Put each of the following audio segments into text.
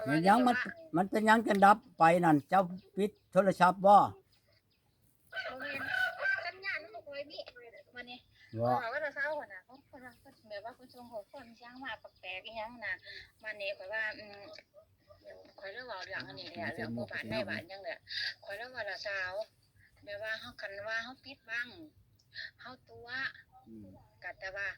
ແມ່ນຫຍັງມັນ ມັນເປັນຫຍັງຈັ່ງດັບໄປນັ້ນ? ເຈົ້າປິດໂທລະສັບບໍ່? ບໍ່ແມ່ນ ສັນຍານມັນບໍ່ຄ່ອຍມີ ບາດນີ້ ບໍ່ ເວົ້າວ່າແຕ່ເຊົ້າຫັ້ນນະ ເພິ່ນວ່າ ເພິ່ນແບບວ່າເພິ່ນສົ່ງຂໍ້ຄວາມຫຍັງມາແປກໆອີຫຍັງນະ ບາດນີ້ຂ້ອຍວ່າ ອືມ ຂ້ອຍເລີຍເວົ້າເລື່ອງອັນນີ້ແຫຼະ ເລື່ອງພໍ່ບ້ານນາຍບ້ານຫຍັງແຫຼະ ຂ້ອຍເລີຍວ່າລະຊາວ ແບບວ່າເຮົາ ຄັນວ່າເຮົາປິດບັງ ເຮົາຕົວະ ອືມ ກໍແຕ່ວ່າ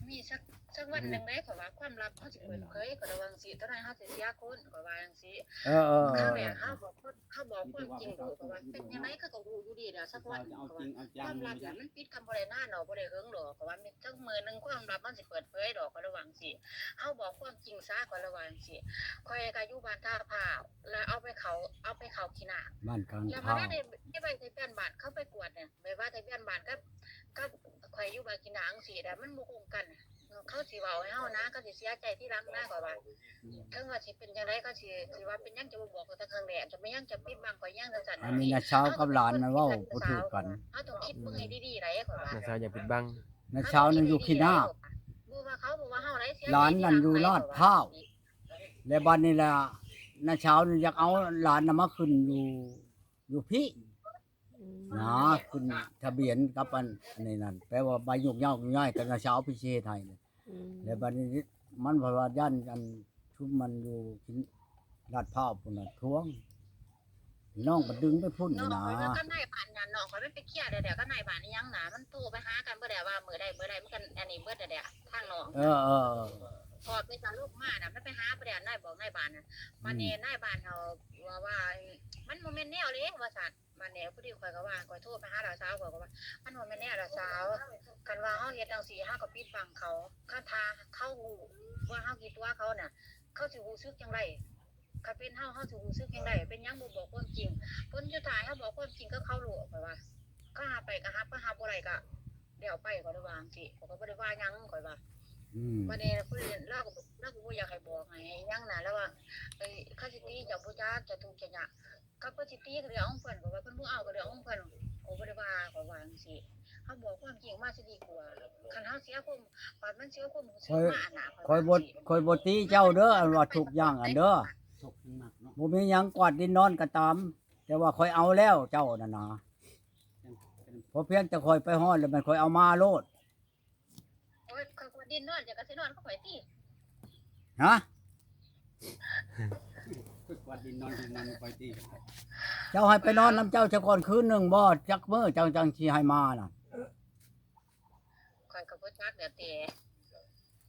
ມີສັກ ສັກວັນໜຶ່ງເດ້ ເຂົາວ່າຄວາມລັບເຮົາຊິເປີດເຜີຍ ເຂົາລະວ່າຈັ່ງຊີ້ ຕອນນັ້ນເຮົາຊິເສຍຄົນ ເຂົາວ່າຈັ່ງຊີ້ ເອີໆ ຄັ້ງແລກເຮົາບອກ ເຮົາບອກຄວາມຈິງໂລດ ເຂົາວ່າເປັນຈັ່ງໃດເຂົາກໍຮູ້ຢູ່ດີແລ້ວ ສັກວັນ ເຂົາວ່າຄວາມລັບນະມັນປິດກັນບໍ່ໄດ້ນານດອກ ບໍ່ໄດ້ເຫິງດອກ ເຂົາວ່າມີຈັກມື້ໜຶ່ງຄວາມລັບມັນຊິເປີດເຜີຍດອກ ເຂົາລະວ່າຈັ່ງຊີ້ ເຮົາບອກຄວາມຈິງຊະ ເຂົາລະວ່າຈັ່ງຊີ້ ຂ້ອຍກໍຢູ່ບ້ານທ່າພ້າວ ແລ້ວເອົາໄປເຂົ້າ ເອົາໄປເຂົ້າຂີ້ໜ້າ ບ້ານກາງ ແລ້ວມາໄດ້ ໄດ້ໃບທະບຽນບ້ານເຂົາໄປກວດນະ ແບບວ່າທະບຽນບ້ານກັບ ກັບຂ້ອຍຢູ່ບ້ານຂີ້ໜ້າຈັ່ງຊີ້ນະ ມັນບໍ່ກົງກັນ ເຂົາຊິເວົ້າໃຫ້ເຮົານະ ເຂົາຊິເສຍໃຈທີຫຼັງນະ ຂ້ອຍວ່າ ເຖິງວ່າຊິເປັນຈັ່ງໃດ ເຂົາຊິ ຊິວ່າເປັນຫຍັງຈະບໍ່ບອກຂ້ອຍແຕ່ຄັ້ງແລກ ຈະເປັນຫຍັງຈະປິດບັງຂ້ອຍຫຍັງ ຈັ່ງຊັ້ນ ອັນນີ້ນ້າສາວກັບຫຼານມັນເວົ້າບໍ່ຖືກກັນ ເຮົາຕ້ອງຄິດເບິ່ງໃຫ້ດີໆໄດ໋ ຂ້ອຍວ່າ ນ້າສາວຍັງປິດບັງ ນ້າສາວນີ້ຢູ່ຂີ້ໜ້າ ບໍ່ວ່າເຂົາ ບໍ່ວ່າເຮົາໃດ໋ ເສຍໃຈທີຫຼັງ ຫຼານນັ້ນຢູ່ລາດພ້າວ ແລະບັດນີ້ລະ ນ້າສາວນີ້ຢາກເອົາຫຼານນະມາຂຶ້ນຢູ່ ຢູ່ພີ້ ອືມ ນະ ຂຶ້ນທະບຽນກັບອັນ ອັນນີ້ນັ້ນ ແປວ່າໃບໂຍກຍ້າຍ ໂຍກຍ້າຍກັບນ້າສາວພິເສດໃຫ້ ອືມ ແລ້ວບັດນີ້ມັນເພາະວ່າຢ້ານອັນ ຊຸມມັນຢູ່ລາດພ້າວພຸ້ນນະ ທວງ ນ້ອງກໍດຶງໄປພຸ້ນ ນ້ອງ ນະ ຂ້ອຍກັບນາຍບ້ານນັ້ນ ນ້ອງຂ້ອຍມັນໄປເຄຍແລ້ວກັບນາຍບ້ານອີ່ຫຍັງນະ ມັນໂທໄປຫາກັນເບິດແລ້ວວ່າມື້ໃດ ມື້ໃດ ມັນກໍອັນນີ້ເບິດແລ້ວ ທາງນ້ອງ ເອີໆ ພໍເປັນຕາລົກມານະ ມັນໄປຫາບໍ່ໄດ້ ນາຍບອກນາຍບ້ານນະ ອືມ ບາດນີ້ນາຍບ້ານເຮົາວ່າ ວ່າ ມັນບໍ່ແມ່ນແນວເດ້ວ່າຊັ້ນ ບາດນີ້ພໍດີຂ້ອຍກໍວ່າ ຂ້ອຍໂທໄປຫາຫຼານສາວ ຂ້ອຍກໍວ່າ ມັນບໍ່ແມ່ນແນວລະສາວ ຄັນວ່າເຮົາເຮັດຈັ່ງຊີ້ ເຮົາກໍປິດບັງເຂົາ ຄັນຖ້າເຂົາຮູ້ວ່າເຮົາຄິດຕົວະເຂົານະ ເຂົາຊິຮູ້ສຶກຈັ່ງໃດ? ຄັນເປັນເຮົາ ເຮົາຊິຮູ້ສຶກຈັ່ງໃດ? ເປັນຫຍັງບໍ່ບອກຄວາມຈິງ? ຜົນສຸດທ້າຍເຮົາບອກຄວາມຈິງກັບເຂົາໂລດ ຂ້ອຍວ່າ ເຂົາຮັບໄປກໍຮັບ ບໍ່ຮັບບໍ່ໄດ້ກໍແລ້ວໄປ ຂ້ອຍໄດ້ວ່າຈັ່ງຊີ້ ຂ້ອຍກໍບໍ່ໄດ້ວ່າຫຍັງ ຂ້ອຍວ່າ ອືມ ບາດນີ້ເພິ່ນ ລາວກໍ ລາວກໍບໍ່ຢາກໃຫ້ບອກໃຫ້ຫຍັງນະ ລາວວ່າ ເອີ ເຂົາຊິຕີເຈົ້າບໍ່ຈັກ ເຈົ້າທຸກເຈົ້າຍາກ ຄັນເພິ່ນຊິຕີກໍເລື່ອງຂອງເພິ່ນ ເພາະວ່າເພິ່ນບໍ່ເອົາກໍເລື່ອງຂອງເພິ່ນ ຂ້ອຍບໍ່ໄດ້ວ່າ ຂ້ອຍວ່າຈັ່ງຊີ້ ເຮົາບອກຄວາມຈິງມາຊິດີກວ່າ ຄັນເຮົາເສຍຄວາມ ບາດມັນເສຍຄວາມຮູ້ສຶກມານະ ຂ້ອຍບໍ່ ຂ້ອຍບໍ່ຕີເຈົ້າເດີ ອັນວ່າທຸກຢ່າງຫັ້ນເດີ ບໍ່ມີຫຍັງກວາດດິນນອນກໍຕາມ ແຕ່ວ່າຂ້ອຍເອົາແລ້ວເຈົ້ານັ້ນນະ ພໍພຽງແຕ່ຂ້ອຍໄປຮອດແລ້ວແມ່ນຂ້ອຍເອົາມາໂລດ. ໂອ້ຍ ຂ້ອຍກວາດດິນນອນ ເຈົ້າກໍຊິນອນກັບຂ້ອຍຕິ? ຮະ? ຂ້ອຍກວາດດິນນອນ ນອນກັບຂ້ອຍຕິ? ເຈົ້າໃຫ້ໄປນອນນຳເຈົ້າຊະກ່ອນຄືນໜຶ່ງບໍ່? ຈັກມື້ເຈົ້າຈັ່ງຊິໃຫ້ມານະ? ຂ້ອຍກໍບໍ່ຈັກແລ້ວແຕ່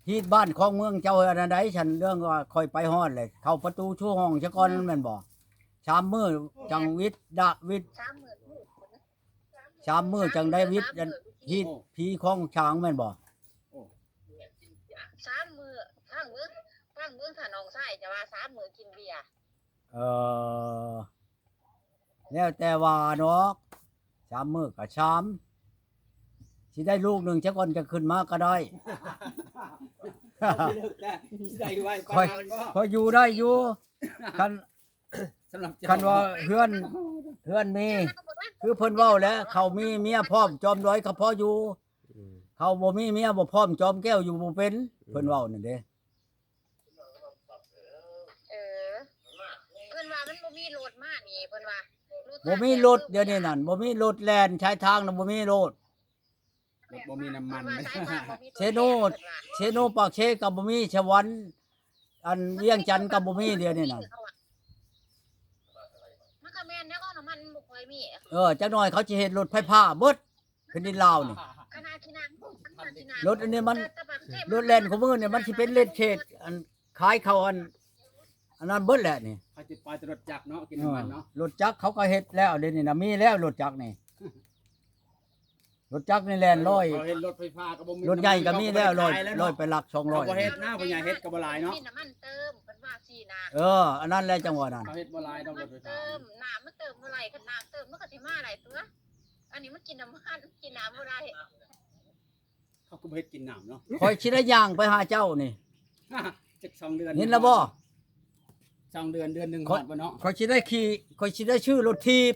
ຮີດບ້ານຄອງເມືອງເຈົ້າອັນໃດ? ຊັ້ນເລື່ອງວ່າຂ້ອຍໄປຮອດແລ້ວ ເຂົ້າປະຕູສູ່ຫ້ອງຊະກ່ອນແມ່ນບໍ່? ສາມມື້ຈັ່ງວິດ ດະ ວິດ ສາມມື້ ສາມມື້ຈັ່ງໄດ້ວິດ ຮີດຜີຂອງສາງແມ່ນບໍ່? ໂອ້ ສາມມື້ ຟັງເບິ່ງ ຟັງເບິ່ງ ຖ້ານ້ອງຊາຍຈະວ່າສາມມື້ກິນເບຍ. ເອີ ແລ້ວແຕ່ວ່າດອກ ສາມມື້ກໍສາມ ຊິໄດ້ລູກໜຶ່ງຊະກ່ອນ ຈະຂຶ້ນມາກໍໄດ້ ຊິໄດ້ໄວປານນັ້ນບໍ່? ຂ້ອຍ ຂ້ອຍຢູ່ໄດ້ຢູ່ ຄັນ ສຳລັບເຈົ້າ ຄັນວ່າເຮືອນ ເຮືອນມີ ຄືເພິ່ນເວົ້າແຫຼະ ເຂົາມີເມຍພ້ອມຈອມດອຍກໍພໍຢູ່ ອືມ ເຂົາບໍ່ມີເມຍບໍ່ພ້ອມຈອມແກ້ວຢູ່ບໍ່ເປັນ ອືມ ເພິ່ນເວົ້ານັ້ນເດ້. ເອີ ເພິ່ນວ່າມັນບໍ່ມີລົດມານີ້ ເພິ່ນວ່າ ບໍ່ມີລົດ ດຽວນີ້ນັ້ນ ບໍ່ມີລົດແລ່ນຊາຍທາງນະ ບໍ່ມີໂລດ ລົດບໍ່ມີນ້ຳມັນ ເຊໂນ ເຊໂນປາກເຊກໍບໍ່ມີ ສະຫວັນ ອັນວຽງຈັນກໍບໍ່ມີ ດຽວນີ້ນະ ມັນກໍແມ່ນແນວ ເອົານ້ຳມັນບໍ່ຄ່ອຍມີ ເອີ ຈັກໜ່ອຍເຂົາຊິເຮັດລົດໄຟຟ້າເບິດແຜ່ນດິນລາວນີ້ ຂະໜາດຂີ້ໜ້າ ລົດອັນນີ້ມັນ ລົດແລ່ນຂອງມື້ນີ້ມັນຊິເປັນເລດເຂດ ອັນ ຂາຍເຂົ້າອັນ ອັນນັ້ນເບິດແຫຼະນີ້ ເຂົາຊິໄປແຕ່ລົດຈັກເນາະ ກິນນ້ຳມັນເນາະ ເອີ ລົດຈັກເຂົາກໍເຮັດແລ້ວ ດຽວນີ້ນະ ມີແລ້ວລົດຈັກນີ້ ລົດຈັກນີ້ແລ່ນຮ້ອຍ ເຂົາເຮັດລົດໄຟຟ້າກໍບໍ່ມີ ລົດໃຫຍ່ກໍມີແລ້ວ ຮ້ອຍ ຮ້ອຍປາຍຫຼັກ ສອງຮ້ອຍ ເຂົາບໍ່ເຮັດນະ ຜູ້ໃຫຍ່ເຮັດກໍບໍ່ຫຼາຍເນາະ ມີນ້ຳມັນເຕີມ ເພິ່ນວ່າຊີ້ນະ ເອີ ອັນນັ້ນແຫຼະ ຈັ່ງວ່ານັ້ນ ເຂົາເຮັດບໍ່ຫຼາຍດອກ ນ້ຳມັນເຕີມ ນ້ຳມັນເຕີມບໍ່ໄດ້ ຄັນນ້ຳເຕີມມັນກໍຊິມາໄດ້ຕົວະ ອັນນີ້ມັນກິນນ້ຳມັນ ກິນນ້ຳບໍ່ໄດ້. ເຂົາກໍບໍ່ເຮັດກິນນ້ຳເນາະ ຂ້ອຍຊິໄດ້ຍ່າງໄປຫາເຈົ້ານີ້ ຈັກສອງເດືອນ ເຫັນແລ້ວບໍ່? ສອງເດືອນ ເດືອນໜຶ່ງຮອດບໍ່ເນາະ ຂ້ອຍຊິໄດ້ຂີ່ ຂ້ອຍຊິໄດ້ຊື້ລົດຖີບ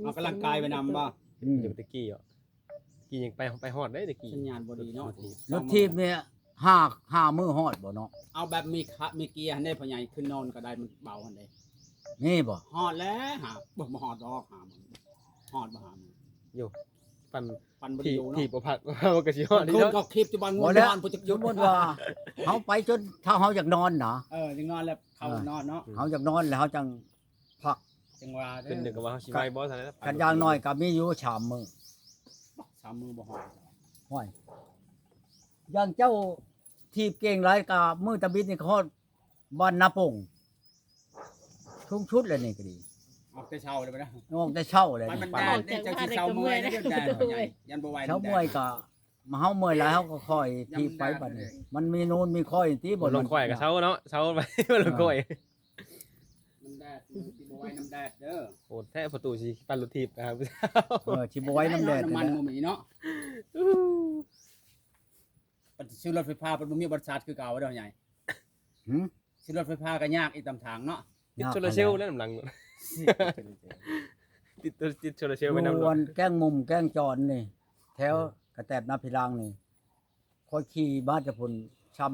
ອອກກຳລັງກາຍໄປນຳບໍ່? ອືມ ຢູ່ແຕ່ກີ້ເນາະ ກີ້ຍັງໄປ ໄປຮອດໄດ໋ແຕ່ກີ້ ສັນຍານບໍ່ດີເນາະ ລົດຖີບນີ້ ຫ້າ ຫ້າມື້ຮອດບໍ່ເນາະ? ເອົາແບບມີຄະ ມີເກຍຫັ້ນເດ້ພໍ່ໃຫຍ່ ຂຶ້ນນອນກໍໄດ້ ມັນເບົາຫັ້ນເດ້. ມີບໍ່? ຮອດແລ້ວ ຫາ ບໍ່ ບໍ່ຮອດດອກ ຫາມື້ ຮອດບໍ່ ຫາມື້ ຢູ່ ປັ່ນ ປັ່ນບໍ່ໄດ້ຢູ່ເນາະ ທີ່ບໍ່ພັກ ມັນກໍຊິຮອດນີ້ເນາະ. ເຂົາຄລິບຢູ່ບ້ານງວນ ບໍ່ແລ້ວ ບ້ານພຸ້ນຈັກຢູ່ ສົມມຸດວ່າເຮົາໄປຈົນ ຖ້າເຮົາຢາກນອນນະ ເອີ ຢາກນອນແລ້ວເຂົ້າ ອ່າ ນອນເນາະ ເຮົາຢາກນອນແລ້ວເຮົາຈັ່ງພັກ ຈັ່ງວ່າເດີ ຂຶ້ນຢູ່ກັບວ່າເຮົາຊິໄວບໍ່ ຊັ້ນແຫຼະ. ຄັນຢ່າງໜ້ອຍກໍມີຢູ່ສາມມື້ ສາມມື້ບໍ່ຮອດ ຫ້ວຍ ຢ່າງເຈົ້າຖີບເກັ່ງຫຼາຍກະມື້ຕະບິດນີ້ກໍຮອດບ້ານນາປົງ ສູງສຸດແລ້ວນີ້ກໍດີ. ອອກແຕ່ເຊົ້າເລີຍບໍ່ໄດ້ ອອກແຕ່ເຊົ້າແລ້ວນີ້ ມັນແດດເດ້ ເຈົ້າຊິເຊົາເມື່ອຍເດ້ ແດດໃຫຍ່ ຢ້ານບໍ່ໄຫວ ເຊົາເມື່ອຍກໍ ເຮົາເມື່ອຍຫຼາຍເຮົາກໍຄ່ອຍຖີບໄປບັດນີ້ ມັນມີນູນມີຄອຍຕິ ບໍ່ລົງຄອຍກໍເຊົາເນາະ ເຊົາໄປ ບໍ່ລົງຄອຍ ມັນແດດ ຊິບໍ່ໄຫວນຳແດດເດີ. ໂຫດແທ້ ປະຕູຊິປັ່ນລົດຖີບ ເອີ ຊິບໍ່ໄຫວນຳແດດ ນ້ຳມັນບໍ່ມີເນາະ. ປະຕິຊື້ລົດໄຟຟ້າ ປະຕິບໍ່ມີບໍລິສັດຄືເກົ່າເດີໃຫຍ່. ຫື? ຊື້ລົດໄຟຟ້າກໍຍາກອີກຕາມທາງເນາະ. ຕິດໂຊລາເຊວແລ້ວນຳຫຼັງ ຕິດໂຊລາເຊວໄວ້ນຳ ຢູ່ອັນແກ້ງມຸມແກ້ງຈອນນີ້ ແຖວກະແຕບນາພິລາງນີ້ ຂ້ອຍຂີ່ມາແຕ່ພຸ້ນ ຊ່ຳ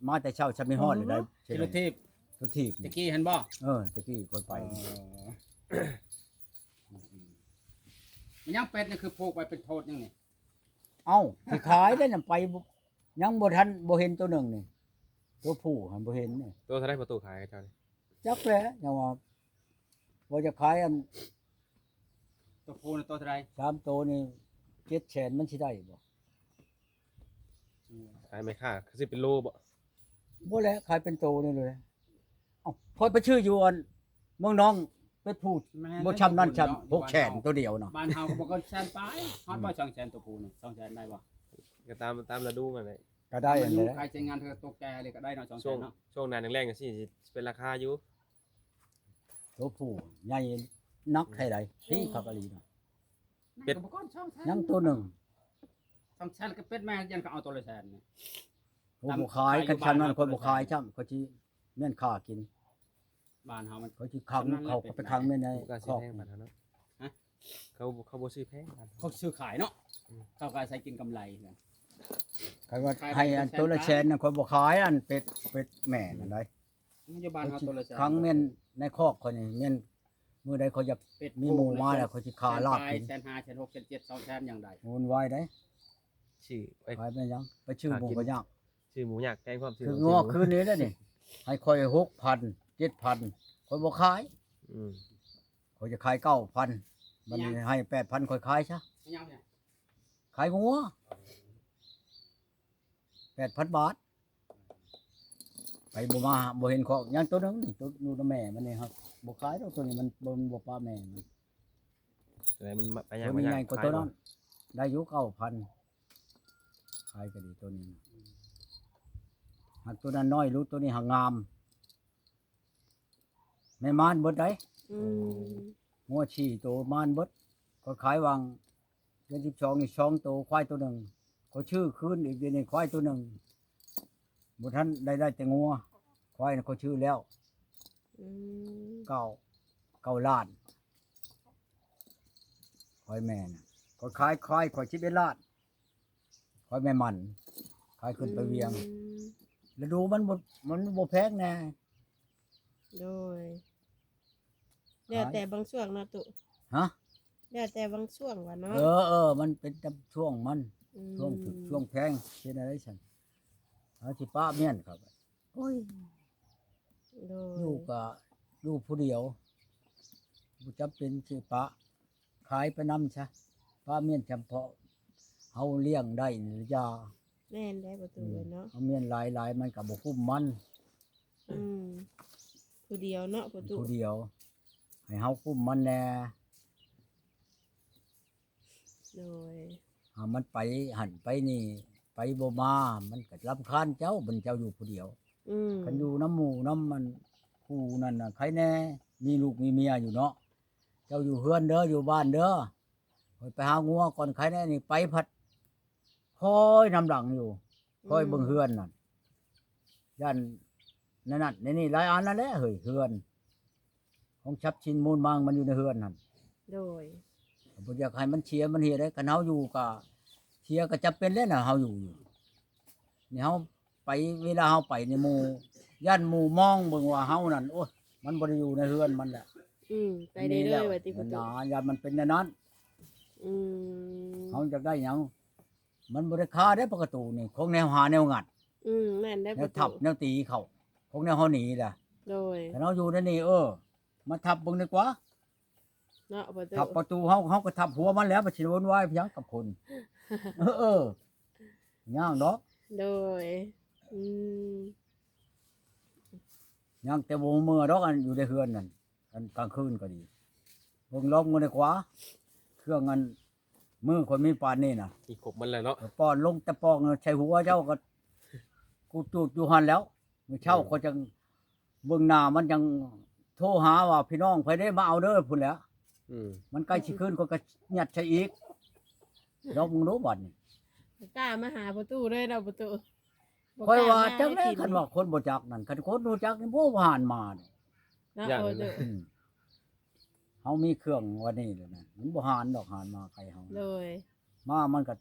ມາແຕ່ເຊົ້າຊ່ຳນີ້ຮອດແລ້ວໄດ໋. ຂີ່ລົດຖີບ ລົດຖີບ ຕະກີ້ຫັ້ນບໍ່? ເອີ ຕະກີ້ຂ້ອຍໄປ ມັນຍັງເປັດນີ້ ຄືຜູກໄວ້ເປັນໂທດຫຍັງນີ້? ເອົ້າ ຊິຂາຍໄດ້ນຳ ໄປ ຍັງບໍ່ທັນ ບໍ່ເຫັນໂຕໜຶ່ງນີ້ ໂຕຜູ້ຫັ້ນບໍ່ເຫັນນີ້. ໂຕເທົ່າໃດພໍ່ຕູ້ຂາຍເຂົາເຈົ້ານີ້? ຈັກແຫຼະ ຍັງວ່າ ວ່າຈະຂາຍອັນ ໂຕຜູ້ນະໂຕເທົ່າໃດ? ສາມໂຕນີ້ ເຈັດແສນ ມັນຊິໄດ້ບໍ່? ຂາຍແມ່ຄ້າ ຄືຊິເປັນໂລບໍ່? ບໍ່ແຫຼະ ຂາຍເປັນໂຕນີ້ເລີຍ. ເອົ້າ ຂ້ອຍໄປຊື້ຢູ່ອັນເມືອງນອງ ເປັດຜູ້ ແມ່ນ ບໍ່ຊ່ຳນັ້ນຊ່ຳ ແມ່ນ ຫົກແສນ ໂຕດຽວນະ. ບ້ານເຮົາກໍບໍ່ເກີນແສນປາຍ ຮອດບໍ່ ສອງແສນ ໂຕຜູ້ນີ້ ສອງແສນ ໄດ້ບໍ່? ກໍຕາມ ຕາມລະດູມັນແຫຼະ ກໍໄດ້ ມັນຢູ່ ຫັ້ນແຫຼະ ຂາຍໃຊ້ງານ ເທື່ອໂຕແກ່ເລີຍກໍໄດ້ເນາະ ສອງແສນເນາະ. ຊ່ວງ ຊ່ວງໜ້າແລ້ງໆຈັ່ງຊີ້ ຊິເປັນລາຄາຢູ່. ໂຕຜູ້ໃຫຍ່ໜັກແທ້ໃດ໋ ອືມ ພີຄັກອີ່ຫຼີນະ. ເປັດ ຍັງໂຕໜຶ່ງ ສອງແສນ ກໍເປັດແມ່ ຢ້ານເຂົາເອົາໂຕລະແສນນີ້. ໂອ້ ບໍ່ຂາຍ ຄັນຊັ້ນນັ້ນຂ້ອຍບໍ່ຂາຍຊ້ຳ ຂ້ອຍຊິມ້ຽນຂ້າກິນ. ບ້ານເຮົາມັນ ຂ້ອຍຊິຂັງເຂົາ ໄປຂັງໄວ້ໃນຄອກ. ບໍ່ກ້າຊື້ແພງບ້ານເຮົາເນາະ. ຮະ? ເຂົາ ເຂົາບໍ່ຊື້ແພງ ເຂົາຊື້ຂາຍເນາະ. ອືມ ເຂົາກໍອາໄສກິນກຳໄລ. ຄັນວ່າໃຫ້ອັນໂຕລະແສນນັ້ນ ຂ້ອຍບໍ່ຂາຍ ອັນເປັດ ເປັດແມ່ນັ້ນໃດ໋. ຢູ່ບ້ານເຮົາໂຕລະແສນ ຂັງແມ່ນໃນຄອກຂ້ອຍນີ້ ແມ່ນມື້ໃດຂ້ອຍຢາກມີໝູ່ມາແລ້ວ ຂ້ອຍຊິຂ້າລາບກິນ. ແສນຫ້າ ແສນຫົກ ແສນເຈັດ ສອງແສນ ຫຍັງໄດ້ ວຸ້ນວາຍໄດ໋. ຊື້ໄປຂາຍແມ່ນຫຍັງ? ໄປຊື້ໝູກໍຍາກ ຊື້ໝູຍາກແພງພ້ອມ. ຄືງໍຄືນນີ້ແຫຼະນີ້ ໃຫ້ຂ້ອຍຫົກພັນ ເຈັດພັນ ຂ້ອຍບໍ່ຂາຍ. ອືມ ຂ້ອຍຈະຂາຍເກົ້າພັນ ບັດນີ້ໃຫ້ແປດພັນ ຂ້ອຍຂາຍຊະ. ຂາຍງົວ ແປດພັນບາດ. ໄປບໍ່ມາ ບໍ່ເຫັນຄອກ ຍັງໂຕໜຶ່ງນີ້ ໂຕຢູ່ນຳແມ່ມັນນີ້ ເຮົາບໍ່ຂາຍດອກ ໂຕນີ້ມັນ ມັນບໍ່ປະແມ່ມັນ. ໂຕໃດມັນໄປຍາກ ໂຕນີ້ໃຫຍ່ກວ່າໂຕນັ້ນ ໄດ້ຢູ່ເກົ້າພັນ ຂາຍກໍດີໂຕນີ້. ຫາກໂຕນັ້ນນ້ອຍ ລູກໂຕນີ້ຫາກງາມ. ແມ່ມ່ານເບິດໃດ໋. ອືມ ງົວສີ່ໂຕມ່ານເບິດ. ຂ້ອຍຂາຍຫວ່າງເດືອນສິບສອງນີ້ສອງໂຕ ຄວາຍໂຕໜຶ່ງ. ຂ້ອຍຊື້ຄືນອີກ ດຽວນີ້ຄວາຍໂຕໜຶ່ງ ບໍ່ທັນໄດ້ ໄດ້ແຕ່ງົວ. ຄວາຍນະຂ້ອຍຊື້ແລ້ວ. ອືມ ເກົ້າ ເກົ້າລ້ານ. ຄວາຍແມ່ນະ ຂ້ອຍຂາຍຄວາຍຂ້ອຍສິບເອັດລ້ານ. ຄວາຍແມ່ມັນ ຂາຍຂຶ້ນໄປວຽງ. ອືມ ລະດູມັນບໍ່ ມັນບໍ່ແພງແດ່. ໂດຍ ແລ້ວແຕ່ບາງຊ່ວງເນາະຕຸ. ຮະ? ແລ້ວແຕ່ບາງຊ່ວງວ່າເນາະ. ເອີ ເອີ ມັນເປັນຕາມຊ່ວງມັນ. ອືມ ຊ່ວງຖືກຊ່ວງແພງ ເຮັດແນວໃດຊັ້ນ? ເຮົາຊິປະເມຍນເຂົາ. ໂອ້ຍ ໂດຍ ຢູ່ກະຢູ່ຜູ້ດຽວ ບໍ່ຈຳເປັນຊິປະ ຂາຍໄປນຳຊະ ປະເມຍນຈຳເພາະເຮົາລ້ຽງໄດ້ນີ້ລະຢ່າ. ແມ່ນແຫຼະປະຕູເອີຍເນາະ. ເຮົາມຽນຫຼາຍໆ ມັນກໍບໍ່ຄຸ້ມມັນ. ອືມ ຜູ້ດຽວເນາະປະຕູ ຜູ້ດຽວ ໃຫ້ເຮົາຄຸ້ມມັນແດ່. ໂດຍ ຫາມັນໄປຫັ້ນໄປນີ້ ໄປບໍ່ມາ ມັນກໍລຳຄານເຈົ້າ ມັນເຈົ້າຢູ່ຜູ້ດຽວ. ອືມ ຄັນຢູ່ນຳໝູ່ນຳອັນຄູ່ນັ້ນນະ ໃຄແດ່ ມີລູກມີເມຍຢູ່ເນາະ. ເຈົ້າຢູ່ເຮືອນເດີ ຢູ່ບ້ານເດີ ຂ້ອຍໄປຫາງົວກ່ອນ ໃຄແດ່ ນີ້ໄປພັດ ຄອຍນຳຫຼັງຢູ່ ຄອຍເບິ່ງເຮືອນນັ້ນ ຢ້ານນັ້ນນັ້ນນີ້ຫຼາຍອັນນັ້ນແຫຼະເຮີ້ຍ ເຮືອນຂອງຊັບສິນມູນມັງມັນຢູ່ໃນເຮືອນນັ້ນ. ໂດຍ ບໍ່ຢາກໃຫ້ມັນເສຍມັນເຫຍເດ້ ຄັນເຮົາຢູ່ກະເສຍກະຈຳເປັນແຫຼະນະ ເຮົາຢູ່ ຢູ່ ນີ້ເຮົາໄປ ເວລາເຮົາໄປນີ້ ໝູ່ ຢ້ານໝູ່ມອງເບິ່ງວ່າເຮົານັ້ນ ໂອ້ຍ ມັນບໍ່ໄດ້ຢູ່ໃນເຮືອນມັນແຫຼະ ອືມ ໄປໄດ້ເລີຍວ່າຕິ ມັນ ປະຕູ ນາ ຢ້ານມັນເປັນແນວນັ້ນ ອືມ ເຮົາຢາກໄດ້ຫຍັງ ມັນບໍ່ໄດ້ຄາເດ້ປະຕູນີ້ ຂອງແນວຫາແນວງັດ ອືມ ແມ່ນໄດ໋ ແນວທັບ ປະຕູ ແນວຕີເຂົາ ຂອງແນວເຮົາໜີລະ ໂດຍ ຄັນເຮົາຢູ່ໃນນີ້ ເອີ ມາທັບເບິ່ງດີກວ່າ ເນາະປະຕູ ທັບປະຕູເຮົາ ເຮົາກໍທັບຫົວມັນແລ້ວ ມັນຊິວຸ່ນວາຍຫຍັງກັບຄົນ ເອີ ເອີ ຍາກດອກ ໂດຍ ອືມ ຍັງແຕ່ບໍ່ເມືອດອກ ອັນຢູ່ໃນເຮືອນນັ້ນ ອັນກາງຄືນກໍດີ ເບິ່ງລອງເບິ່ງດີກວ່າ ເຄື່ອງອັນ ມືຄົນມີປານນີ້ນະ ມີຄົບໝົດແລ້ວເນາະ ປ້ອນລົງແຕ່ປອງໃສ່ຫົວເຈົ້າກໍກູດຈູດຢູ່ຫັ້ນແລ້ວ ມື້ເຊົ້າ ອືມ ຂ້ອຍຈັ່ງເບິ່ງໜ້າມັນ ຈັ່ງໂທຫາວ່າ ພີ່ນ້ອງໃຜເດ້ ມາເອົາເດີ ພຸ້ນແຫຼະ ອືມ ມັນໃກ້ຊິຄືນ ຂ້ອຍກໍຍັດໃສ່ອີກ ລອງເບິ່ງດູບັດນີ້ ບໍ່ກ້າມາຫາປະຕູເລີຍເນາະປະຕູ ບໍ່ກ້າມາ ຂ້ອຍວ່າຈັກແລ້ວ ຄັນວ່າຄົນບໍ່ຈັກນັ້ນ ຄັນຄົນຮູ້ຈັກນີ້ບໍ່ຫານມາເນາະ ເນາະ ຢ້ານ ປະຕູ ອືມ ເຮົາມີເຄື່ອງວ່ານີ້ແລ້ວນະ ມັນບໍ່ຫານດອກ ຫານມາໃກ້ເຮົາ ໂດຍ ມາມັນກໍ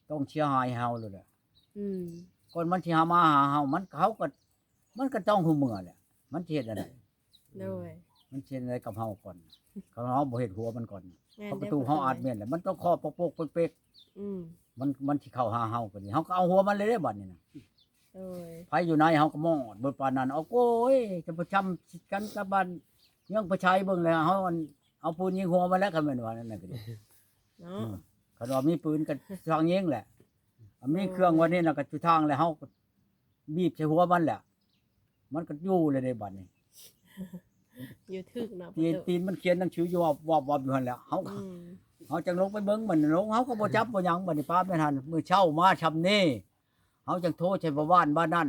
ຕ້ອງເສຍຫາຍໃຫ້ເຮົາໂລດແຫຼະ ອືມ ກ່ອນມັນຊິຫາມາຫາເຮົາ ມັນ ເຮົາກໍ ມັນກໍຕ້ອງຮູ້ເມືອແຫຼະ ມັນຊິເຮັດແນວໃດ ໂດຍ ມັນຊິເຮັດແນວໃດກັບເຮົາກ່ອນ ຄັນເຮົາບໍ່ເຮັດຫົວມັນກ່ອນ ແມ່ນ ເຮົາປະຕູເຮົາອາດແມ່ນແຫຼະ ມັນຕ້ອງເຄາະປົກໆເປັກໆ ອືມ ມັນ ມັນຊິເຂົ້າຫາເຮົາກໍດີ ເຮົາກໍເອົາຫົວມັນເລີຍເດ້ບັດນີ້ນະ ໂດຍ ໄຟຢູ່ໃນເຮົາກໍມອດເບິດປານນັ້ນ ເອົາໂກຍ ຈະໄປຊ້ຳກັນກັບບ້ານເມືອງປະໄຊເບິ່ງແລ້ວ ເຮົາອັນ ເອົາປືນຍິງຫົວມັນແລ້ວ ຄັນແມ່ນວ່ານັ້ນນະກໍດີ ເນາະ ອືມ ຄັນວ່າມີປືນກໍຊ່າງຍິງແຫຼະ ມີເຄື່ອງວ່ານີ້ນະກໍຈຸທາງແລ້ວ ເຮົາກໍບີບໃສ່ຫົວມັນແຫຼະ ມັນກໍຢູ່ເລີຍເດ້ບັດນີ້ ຢູ່ຖືກເນາະ ຕີນ ປະຕູ ຕີນມັນຂຽນໜັງສືຢູ່ວັບໆຢູ່ຫັ້ນແຫຼະ ເຮົາ ອືມ ເຮົາຈັ່ງລົງໄປເບິ່ງ ມັນລົງ ເຮົາກໍບໍ່ຈັບບໍ່ຫຍັງ ບັດນີ້ປ້າແມ່ນຫັ້ນ ມື້ເຊົ້າມາຊ່ຳນີ້ ເຮົາຈັ່ງໂທໃສ່ພໍ່ບ້ານບ້ານນັ້ນ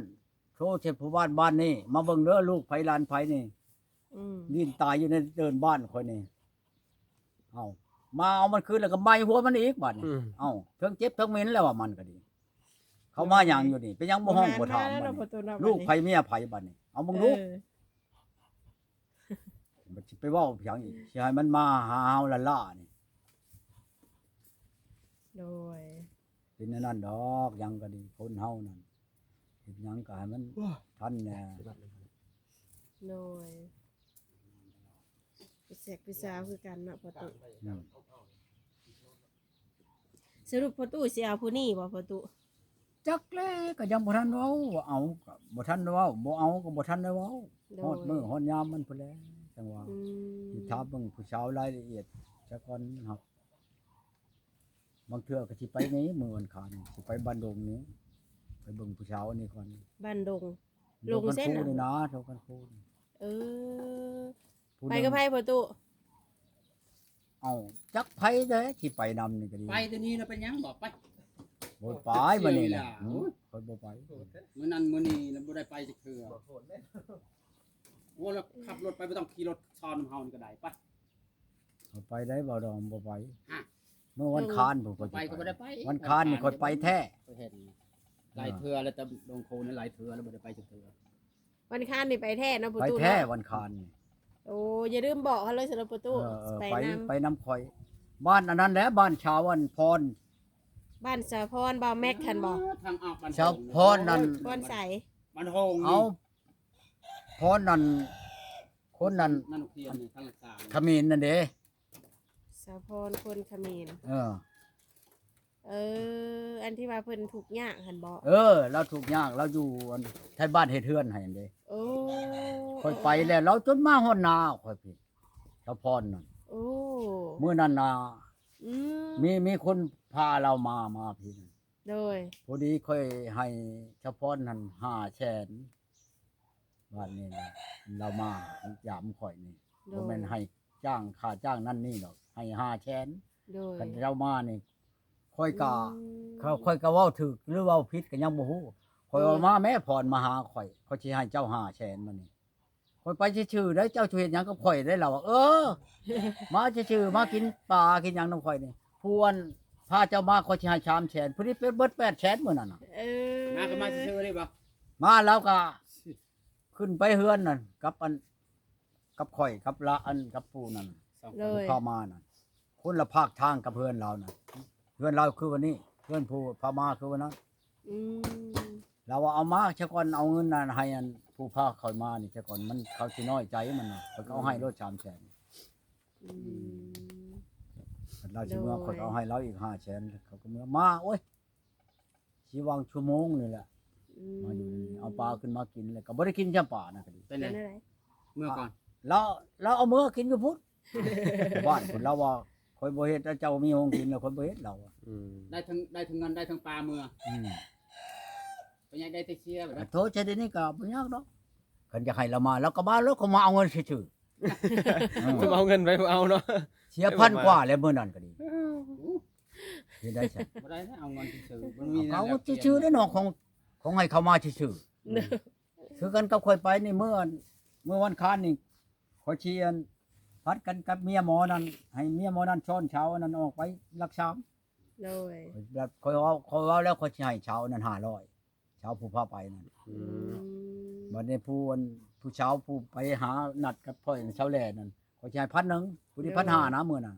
ໂທໃສ່ພໍ່ບ້ານບ້ານນີ້ ມາເບິ່ງເດີ ລູກໃຜຫຼານໃຜນີ້ ອືມ ຫຼິ້ນຕາຍຢູ່ໃນເດີ່ນບ້ານຂ້ອຍນີ້ ເອົາ ມາເອົາມັນຄືນແລ້ວກໍໄໝ້ຫົວມັນອີກບາດນີ້ ອືມ ເອົາ ເທິງເຈັບເທິງເໝັນແລ້ວວ່າມັນກໍດີ ເຂົາມາຫຍັງຢູ່ນີ້ ເປັນຫຍັງບໍ່ຮ້ອງບໍ່ຖາມ ບາດນີ້ ລູກໃຜເມຍໃຜບາດນີ້ ເອົາເບິ່ງດູ ເອີ ມັນຊິໄປເວົ້າຫຍັງອີກ ຊິໃຫ້ມັນມາຫາເຮົາລ້າໆນີ້ ໂດຍ ເປັນແນວນັ້ນດອກ ຫຍັງກໍດີ ຄົນເຮົານັ້ນ ເຮັດຫຍັງກໍໃຫ້ມັນ ໂອ້ຍ ທັນແດ່ ໂດຍ ໄປແຊກໄປຊາວຄືກັນເນາະ ພໍ່ຕູ້ ອືມ ສະຫຼຸບພໍ່ຕູ້ຊິເອົາຜູ້ນີ້ບໍ່ພໍ່ຕູ້? ຈັກແຫຼະ ກໍຍັງບໍ່ທັນເວົ້າ ວ່າເອົາກໍບໍ່ທັນໄດ້ເວົ້າ ບໍ່ເອົາກໍບໍ່ທັນໄດ້ເວົ້າ ໂດຍ ຮອດມື້ຮອດຍາມມັນພຸ້ນແຫຼະ ຈັ່ງວ່າ ອືມ ຊິຖາມເບິ່ງຜູ້ສາວລາຍລະອຽດຊະກ່ອນ ຮັບ ບາງເທື່ອກໍຊິໄປນີ້ ມື້ວັນຄານນີ້ ຊິໄປບ້ານດົງນີ້ ໄປເບິ່ງຜູ້ສາວອັນນີ້ກ່ອນ ບ້ານດົງ ລົງໃສນະ? ນີ້ນາ ໂຕກັນຄູນີ້ ເອີ ໄປກັບໃຜພໍ່ຕູ້? ເອົ້າ ຈັກໃຜເດ້ ຊິໄປນຳນີ້ກໍດີ ໄປແຕ່ນີ້ນະ ເປັນຫຍັງບໍ່ໄປ? ບໍ່ໄປ ມື້ນີ້ນະ ຂ້ອຍບໍ່ໄປ ມື້ນັ້ນມື້ນີ້ລະບໍ່ໄດ້ໄປຈັກເທື່ອ ໂອ້ ລະຂັບລົດໄປ ບໍ່ຕ້ອງຂີ່ລົດຊ້ອນນຳເຮົານີ້ກໍໄດ້ ໄປ ຂ້ອຍໄປໄດ້ ບໍ່ດອງ ບໍ່ໄປ ຮະ ເມື່ອວັນຄານພຸ້ນ ຂ້ອຍໄປກໍບໍ່ໄດ້ໄປ ວັນຄານນີ້ຂ້ອຍໄປແທ້ ຂ້ອຍເຫັນຫຼາຍເທື່ອແລ້ວ ແຕ່ດົງໂຄນຫຼາຍເທື່ອແລ້ວ ບໍ່ໄດ້ໄປຈັກເທື່ອ ວັນຄານນີ້ໄປແທ້ເນາະ ປະຕູ ໄປແທ້ ເນາະ ວັນຄານນີ້ ໂອ້ ຢ່າລືມບອກເຮົາເລີຍ ສຳລັບປະຕູ ເອີ ເອີ ໄປ ໄປນຳ ໄປນຳຂ້ອຍ ບ້ານອັນນັ້ນແຫຼະ ບ້ານຊາວອັນພອນ ບ້ານສາວພອນ ບ່າວແມັກຫັ້ນບໍ່? ທາງອອກບ້ານ ສາວພອນນັ້ນ ພອນໃສ ບ້ານໂຮງ ເອົາ ພອນນັ້ນ ຄົນນັ້ນ ນັ້ນ ຂະເໝນນັ້ນເດ້ ສາວພອນຄົນຂະເໝນ ເອີ ເອີ ອັນທີ່ວ່າເພິ່ນທຸກຍາກຫັ້ນບໍ? ເອີ ລາວທຸກຍາກ ລາວຢູ່ອັນໄທບ້ານເຮັດເຮືອນໃຫ້ຫັ້ນເດ້ ໂອ້ ຂ້ອຍໄປແລ້ວ ລາວຈົນມາຮອດໜ້າຂ້ອຍພີ້ ສາວພອນນັ້ນ ໂອ້ ມື້ນັ້ນນະ ອືມ ມີ ມີຄົນພາລາວມາ ມາພີ້ ໂດຍ ພໍດີຂ້ອຍໃຫ້ສາວພອນຫັ້ນຫ້າແສນ ບາດນີ້ລາວມາຢາມຂ້ອຍນີ້ ໂດຍ ບໍ່ແມ່ນໃຫ້ຈ້າງ ຄ່າຈ້າງນັ້ນນີ້ດອກ ໃຫ້ຫ້າແສນ ໂດຍ ຄັນລາວມານີ້ ຂ້ອຍກະ ອືມ ຂ້ອຍກະເວົ້າຖືກ ຫຼືເວົ້າຜິດກະຍັງບໍ່ຮູ້ ຂ້ອຍວ່າ ໂດຍ ມາແມ້ພອນມາຫາຂ້ອຍ ຂ້ອຍຊິໃຫ້ເຈົ້າຫ້າແສນ ມື້ນີ້ ຂ້ອຍໄປຊື່ໆ ໄດ້ ເຈົ້າຊິເຮັດຫຍັງກັບຂ້ອຍໄດ້ ລາວວ່າ ເອີ ມາຊື່ໆ ມາກິນປາກິນຫຍັງນຳຂ້ອຍນີ້ ຜູ້ອັນພາເຈົ້າມາ ຂ້ອຍຊິໃຫ້ສາມແສນ ຜູ້ນີ້ເປັນເບິດແປດແສນ ມື້ນັ້ນນະ ເອີ ມາກໍມາຊື່ໆ ໄດ້ບໍ່? ມາ ລາວກະຂຶ້ນໄປເຮືອນນັ້ນ ກັບອັນ ກັບຂ້ອຍ ກັບລາ ອັນ ກັບຜູ້ນັ້ນ ໂດຍ ຜູ້ພາມານັ້ນ ຄົນລະພາກທາງກັບເຮືອນລາວນະ ເຮືອນລາວຄືອັນນີ້ ເຮືອນຜູ້ພາມາຄືອັນນັ້ນ ອືມ ລາວວ່າ ເອົາມາຊະກ່ອນ ເອົາເງິນນັ້ນໃຫ້ອັນຜູ້ພາຂ້ອຍມານີ້ຊະກ່ອນ ມັນ ເຂົາຊິນ້ອຍໃຈມັນນະ ຂ້ອຍກໍເອົາໃຫ້ໂລດສາມແສນ. ອືມ ຄັນລາວຊິເມືອ ໂດຍ ຂ້ອຍກໍເອົາໃຫ້ລາວອີກຫ້າແສນ ເຂົາກໍເມືອ ມາ ໂອ້ຍ ຊິຫວ່າງຊົ່ວໂມງນີ້ແຫຼະ ອືມ ມາຢູ່ນີ້ ເອົາປາຂຶ້ນມາກິນ ແລ້ວກໍບໍ່ໄດ້ກິນຈ້ຳປານະ ກໍດີ. ເປັນ ເປັນແນວໃດ? ເມືອກ່ອນ ລາວ ລາວເອົາເມືອກິນຢູ່ພຸ້ນ ບ້ານພຸ້ນ ລາວວ່າ ຂ້ອຍບໍ່ເຮັດ ເຈົ້າມີໂຮງກິນແລ້ວ ຂ້ອຍບໍ່ເຮັດ ລາວວ່າ. ອືມ ໄດ້ທັງ ໄດ້ທັງເງິນ ໄດ້ທັງປາເມືອ. ອືມ ເປັນຫຍັງ ໄດ້ແຕ່ເສຍບັດນີ້. ໂທດ ຊະດຽວນີ້ກໍບໍ່ຍາກດອກ ຄັນຢາກໃຫ້ລາວມາ ລາວກໍມາໂລດ ເຂົາມາເອົາເງິນຊື່ໆ. ເອີ ເອົາເງິນໄປ ເອົາເນາະ ເສຍພັນກວ່າແລ້ວມື້ນັ້ນກໍດີ. ເຮັດໄດ້ຊັ້ນ ບໍ່ໄດ້ນະ ເອົາເງິນຊື່ໆ ມັນມີ ເອົາຊື່ໆເດ້ເນາະ ຂອງ ຂອງໃຫ້ເຂົາມາຊື່ໆ. ອືມ ຄືກັນກັບຂ້ອຍໄປນີ້ ເມື່ອ ເມື່ອວັນຄານນີ້ ຂ້ອຍຊິອັນ ຜັດກັນກັບເມຍໝໍນັ້ນ ໃຫ້ເມຍໝໍນັ້ນຊ້ອນຊາວອັນນັ້ນອອກໄປລັກຊາມ. ໂດຍ ຂ້ອຍເວົ້າ ຂ້ອຍເວົ້າແລ້ວ ຂ້ອຍຊິໃຫ້ຊາວອັນນັ້ນຫ້າຮ້ອຍ ຊາວຜູ້ພາໄປນັ້ນ. ອືມ ອືມ ບັດນີ້ຜູ້ອັນ ຜູ້ຊາວຜູ້ໄປຫານັດກັບຂ້ອຍ ຊາວແຫຼນັ້ນ ຂ້ອຍຊິໃຫ້ພັນໜຶ່ງ ຜູ້ນີ້ ໂດຍ ພັນຫ້ານະ ມື້ນັ້ນ.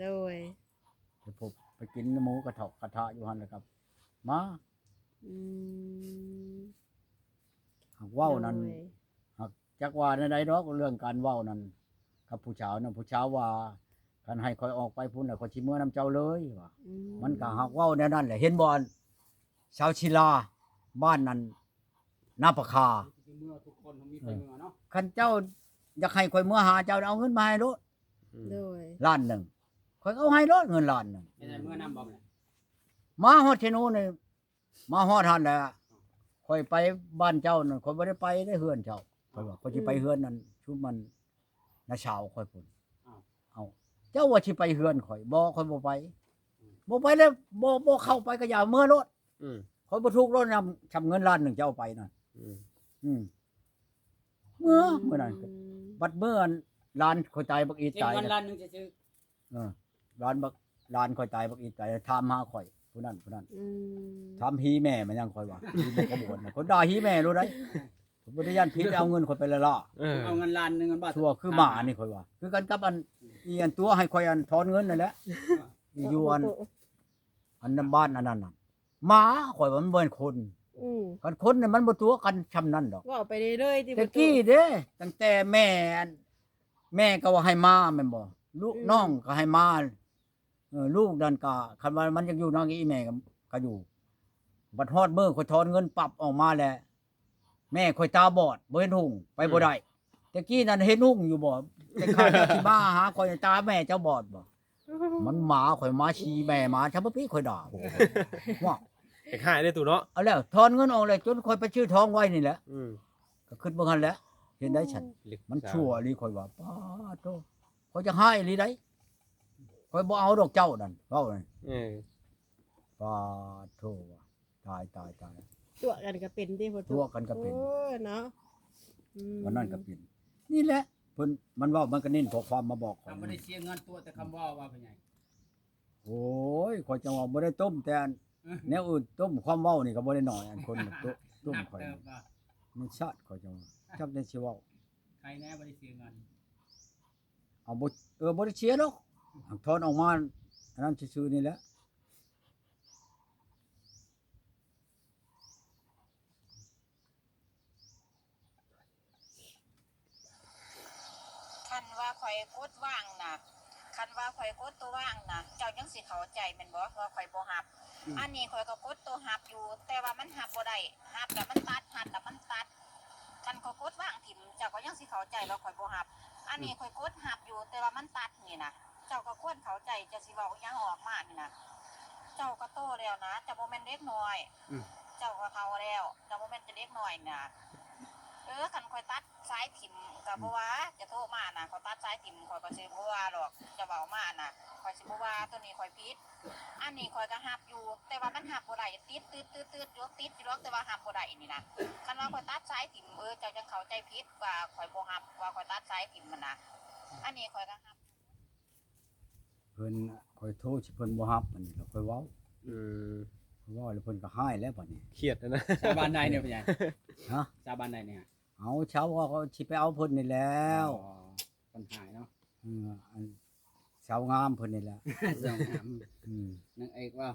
ໂດຍ ໄປພົບໄປກິນໝູກະເທາະກະທະຢູ່ຫັ້ນ ແລ້ວກໍມາ. ອືມ ຫາກເວົ້ານັ້ນ ໂດຍ ຫາກຈັກວ່າແນວໃດດອກ ເລື່ອງການເວົ້ານັ້ນກັບຜູ້ສາວນັ້ນ ຜູ້ສາວວ່າ ຄັນໃຫ້ຂ້ອຍອອກໄປພຸ້ນແລ້ວ ຂ້ອຍຊິເມືອນຳເຈົ້າເລີຍວ່າ. ອືມ ມັນກໍຫາກເວົ້າແນວນັ້ນແຫຼະ ເຫັນບໍ່ ສາວສິລາ ບ້ານນັ້ນ ນາປະຄາ ເອີ ຄັນເຈົ້າຢາກໃຫ້ຂ້ອຍເມືອຫາເຈົ້າ ເອົາເງິນມາໃຫ້ໂລດ. ອືມ ໂດຍ ລ້ານໜຶ່ງ ຂ້ອຍເອົາໃຫ້ໂລດ ເງິນລ້ານໜຶ່ງ. ເປັນຫຍັງ ເມືອນຳບໍ່? ມາຮອດເຊໂນນີ້ ມາຮອດຫັ້ນແຫຼະ ຂ້ອຍໄປບ້ານເຈົ້ານັ້ນ ຂ້ອຍບໍ່ໄດ້ໄປເດ້ເຮືອນເຈົ້າ ຂ້ອຍວ່າ ຂ້ອຍຊິໄປເຮືອນນັ້ນ ຊຸມມັນ ນ້າສາວຂ້ອຍພຸ້ນ. ເອົ້າ ເຈົ້າວ່າຊິໄປເຮືອນຂ້ອຍ ບໍ່ ຂ້ອຍບໍ່ໄປ. ອືມ ບໍ່ໄປແລ້ວ ບໍ່ ບໍ່ເຂົ້າໄປກໍຢ່າ ເມືອໂລດ. ອືມ ຂ້ອຍບໍ່ທຸກໂລດນຳ ຊຳເງິນລ້ານໜຶ່ງຈະເອົາໄປນັ້ນ. ອືມ ອືມ ເມືອ ອືມ ເມື່ອນັ້ນ ບັດເມື່ອອັນຫຼານຂ້ອຍຕາຍ ບັກອີດຕາຍ ເງິນລ້ານໜຶ່ງຊື່ໆ. ເອີ ຫຼານບັກ ຫຼານຂ້ອຍຕາຍ ບັກອີດຕາຍ ຖາມຫາຂ້ອຍ ຜູ້ນັ້ນຜູ້ນັ້ນ. ອືມ ຖາມຮີແມ່ມາຫຍັງ ຂ້ອຍວ່າ ຮີແມ່ຂະບວນ ຂ້ອຍດ່າຮີແມ່ໂລດໄດ໋. ຂ້ອຍບໍ່ໄດ້ຢ້ານຜິດ ເອົາເງິນຂ້ອຍໄປລະລະ. ເອີ ເອົາເງິນລ້ານໜຶ່ງ ເງິນບາດ ຊົ່ວຄືໝານີ້ ຂ້ອຍວ່າ ຄືກັນກັບອັນ ອີອັນຕົວໃຫ້ຂ້ອຍອັນຖອນເງິນນັ້ນແຫຼະ ເອີ ຢູ່ອັນ ອັນນຳບ້ານອັນນັ້ນນະ ໝາ ຂ້ອຍວ່າມັນບໍ່ແມ່ນຄົນ. ອືມ ຄັນຄົນນີ້ມັນບໍ່ຕົວະກັນຊ່ຳນັ້ນດອກ. ເວົ້າໄປເລື້ອຍໆ ຕິ ແຕ່ກີ້ເດ້ ຕັ້ງແຕ່ແມ່ ແມ່ກໍວ່າໃຫ້ມາແມ່ນບໍ່? ລູກ ອືມ ນ້ອງກໍໃຫ້ມາ. ເອີ ລູກນັ້ນກໍ ຄັນວ່າມັນຢາກຢູ່ນຳອີ່ແມ່ກໍ ກໍຢູ່. ບັດຮອດມື້ຂ້ອຍຖອນເງິນປັບອອກມາແລ້ວ ແມ່ຂ້ອຍຕາບອດ ບໍ່ເຫັນຮຸ່ງ ໄປບໍ່ໄດ້. ອືມ ແຕ່ກີ້ນັ້ນເຫັນຮຸ່ງຢູ່ບໍ່? ແຕ່ຂ້າເຈົ້າຊິມາຫາຂ້ອຍ ຕາແມ່ເຈົ້າບອດບໍ່? ມັນໝາ ຂ້ອຍມາຊີ້ແມ່ໝາ ຊະບໍ່ປີຂ້ອຍດ່າ. ໂອ້ ວ້າວ ເຮັດຮ້າຍເດ້ຕູ້ເນາະ. ເອົາແລ້ວ ຖອນເງິນອອກແລ້ວ ຈົນຂ້ອຍໄປຊື້ທອງໄວ້ນີ້ແຫຼະ. ອືມ ກໍຄິດເບິ່ງຫັ້ນແຫຼະ ເຫັນໄດ້ຊັ້ນ. ອືມ ມັນຊົ່ວອີ່ຫຼີ ຂ້ອຍວ່າ ປາດໂທ ຂ້ອຍຈະຮ້າຍອີ່ຫຼີໃດ໋. ຂ້ອຍບໍ່ເອົາດອກເຈົ້ານັ້ນ ເວົ້ານັ້ນ. ເອີ ປາດໂທ ວ່າ ຕາຍ ຕາຍ ຕາຍ ຕົວະກັນກໍເປັນຕິພໍ່ຕູ້? ຕົວະກັນກໍເປັນ. ໂອ້ຍ ເນາະ. ອືມ ວັນນັ້ນກໍເປັນ ນີ້ແຫຼະ ເພິ່ນ ມັນເວົ້າ ມັນກໍເນັ້ນຂໍ້ຄວາມມາບອກຂ້ອຍ. ບໍ່ໄດ້ເສຍເງິນຕົວະແຕ່ຄຳເວົ້າວ່າເປັນຫຍັງ? ໂອ້ຍ ຂ້ອຍຈັ່ງວ່າບໍ່ໄດ້ຕົ້ມແຕ່ອັນ ເອີ ແນວອື່ນ ຕົ້ມຄວາມເວົ້ານີ້ກໍບໍ່ໄດ້ໜ້ອຍ ອັນຄົນໂຕະ ຕົ້ມຂ້ອຍ ມັນຊາດ ຂ້ອຍຈັ່ງວ່າ ຈັກແນວຊິເວົ້າ. ໃຄແນ່ບໍ່ໄດ້ເສຍເງິນ. ເອົາ ບໍ່ ເອີ ບໍ່ໄດ້ເສຍດອກ ຖອນອອກມາອັນນັ້ນຊື່ໆນີ້ແຫຼະ. ຄັນວ່າຂ້ອຍກົດວ່າງນະ ຄັນວ່າຂ້ອຍກົດໂຕວ່າງນະ ເຈົ້າຍັງຊິເຂົ້າໃຈແມ່ນບໍ່ວ່າຂ້ອຍບໍ່ຮັບ? ອືມ ອັນນີ້ຂ້ອຍກໍກົດໂຕຮັບຢູ່ ແຕ່ວ່າມັນຮັບບໍ່ໄດ້ ຮັບແລ້ວມັນຕັດ ຮັບແລ້ວມັນຕັດ. ຄັນຂ້ອຍກົດວາງຖິ້ມ ເຈົ້າກໍຍັງຊິເຂົ້າໃຈວ່າຂ້ອຍບໍ່ຮັບ. ອັນນີ້ ອືມ ຂ້ອຍກົດຮັບຢູ່ ແຕ່ວ່າມັນຕັດນີ້ນະ ເຈົ້າກໍຄວນເຂົ້າໃຈ ເຈົ້າຊິເວົ້າອີ່ຫຍັງອອກມານີ້ນະ ເຈົ້າກໍໂຕແລ້ວນະ ເຈົ້າບໍ່ແມ່ນເດັກນ້ອຍ. ອືມ ເຈົ້າກໍເຖົ້າແລ້ວ ເຈົ້າບໍ່ແມ່ນແຕ່ເດັກນ້ອຍນະ. ເອີ ຄັນຂ້ອຍຕັດສາຍຖິ້ມກໍບໍ່ວ່າ ອືມ ຈະໂທມານະ ຂ້ອຍຕັດສາຍຖິ້ມ ຂ້ອຍກໍຊິບໍ່ວ່າດອກ ເຈົ້າເວົ້າມານະ ຂ້ອຍຊິບໍ່ວ່າ ໂຕນີ້ຂ້ອຍຜິດ. ອັນນີ້ຂ້ອຍກໍຮັບຢູ່ ແຕ່ວ່າມັນຮັບບໍ່ໄດ້ ຕິດ ຕຶດໆໆຢູ່ ຕິດຢູ່ດອກ ແຕ່ວ່າຮັບບໍ່ໄດ້ນີ້ນະ. ຄັນວ່າຂ້ອຍຕັດສາຍຖິ້ມ ເອີ ເຈົ້າຈະເຂົ້າໃຈຜິດວ່າຂ້ອຍບໍ່ຮັບ ວ່າຂ້ອຍຕັດສາຍຖິ້ມຫັ້ນນະ. ອັນນີ້ຂ້ອຍກໍຮັບ ເພິ່ນ ຂ້ອຍໂທຊິເພິ່ນບໍ່ຮັບ ອັນນີ້ລະຂ້ອຍເວົ້າ. ອືມ ຂ້ອຍເວົ້າແລ້ວເພິ່ນກໍຮ້າຍແລ້ວບັດນີ້ ຄຽດແລ້ວນະ. ຊາວບ້ານໃດນີ້ເປັນຫຍັງ? ຮະ? ຊາວບ້ານໃດນີ້? ເອົາ ຊາວເວົ້າເຂົາຊິໄປເອົາເພິ່ນນີ້ແລ້ວ. ອໍ ເພິ່ນຫາຍເນາະ. ເອີ ອັນ ສາວງາມເພິ່ນນີ້ແຫຼະ ສາວງາມ. ອືມ ນາງເອກວ່າ